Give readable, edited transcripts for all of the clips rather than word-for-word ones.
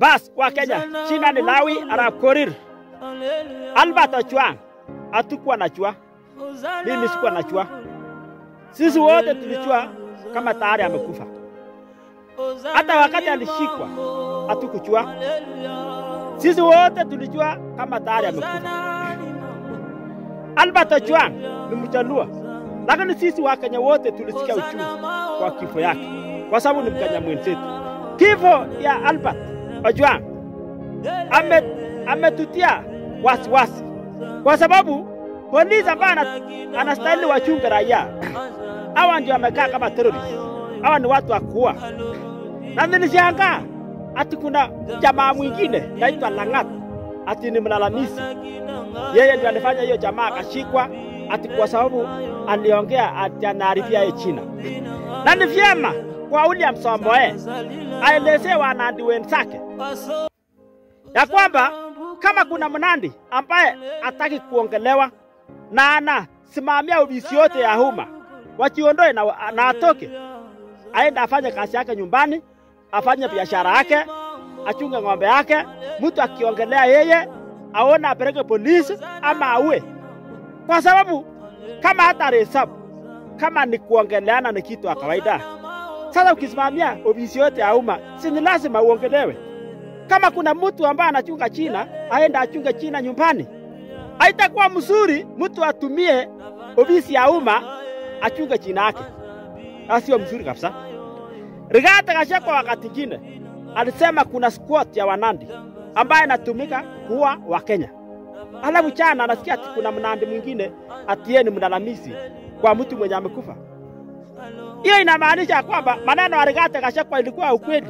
Bas wa Kenya, China ni Lawi Arap Korir. Albert Ojwang hatukuwa najua. Mimi sikuwa najua. Sisi wote tulijua kama tayari amekufa. Hata wakati alishikwa hatukujua. Sisi wote tulijua kama tayari amekufa. Albert Ojwang ni Mjaluo, lakini sisi wa Kenya wote tulisikia uchungu kwa kifo yake, kwa sababu ni Mkenya mwenzetu. Kifo ya Albert Ojwang ametutia wasiwasi, kwa sababu polisi ambaye anastahili wachunge raia, hawa ndio wamekaa kama terrorist. Hawa ni watu wa kuua. Na nilishangaa ati kuna jamaa mwingine naitwa Langat, ati ni mlalamizi. Yeye ndiye alifanya hiyo jamaa akashikwa, ati kwa sababu aliongea ati anaarifia yeye China. Na ni vyema kwa William Samoei aelezee Wanandi wenzake ya kwamba kama kuna Mnandi ambaye hataki kuongelewa na anasimamia ofisi yote ya umma, wajiondoe na atoke, aende afanye kazi yake nyumbani, afanye biashara yake, achunge ng'ombe yake. Mtu akiongelea yeye aone apeleke polisi ama aue, kwa sababu kama hata resabu kama ni kuongeleana ni kitu ya kawaida. Sasa ukisimamia ofisi yote ya umma, si ni lazima uongelewe? Kama kuna mtu ambaye anachunga China, aende achunge China nyumbani. Haitakuwa mzuri mtu atumie ofisi ya umma achunge China yake. Sio mzuri kabisa. Rigathi Gachagua wakati mwingine alisema kuna squad ya Wanandi ambaye anatumika kuwa wa Kenya. Alafu jana anasikia ati kuna Mnandi mwingine ati ni mlalamizi kwa mtu mwenye amekufa. Hiyo inamaanisha kwamba maneno ya Rigathi Gachagua ilikuwa ukweli.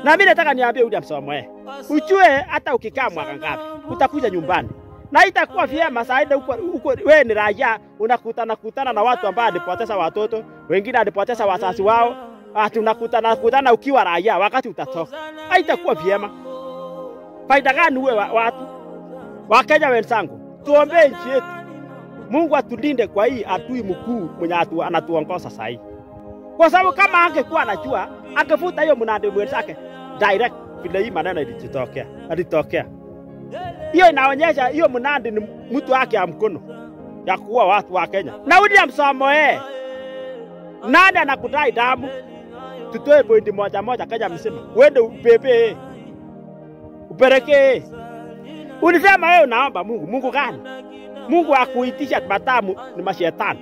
Na mimi nataka niambie William Samoei, ujue hata ukikaa mwaka ngapi utakuja nyumbani. Na itakuwa vyema saidi huko wewe ni raia, unakutana na watu ambao walipoteza watoto, wengine walipoteza wazazi wao, ati unakutana ukiwa raia wakati utatoka. Haitakuwa vyema. Faida gani uwe watu? Wakenya wenzangu, tuombee nchi yetu. Mungu atulinde kwa hii adui mkuu mwenye anatuongoza sasa hivi. Kwa sababu kama angekuwa anajua, angefuta hiyo Mnandi mwenzake direct vile hii maneno ilitokea. Hiyo inaonyesha hiyo Mnandi ni mtu wake ya mkono ya kuua watu wa Kenya. Na William Samoei, nani anakudai damu? Tutoe pointi moja moja Kenya mzima. Uende ubebe, upeleke. Ulisema wewe unaomba Mungu. Mungu gani? Mungu akuitisha matamu ni mashetani.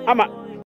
Ama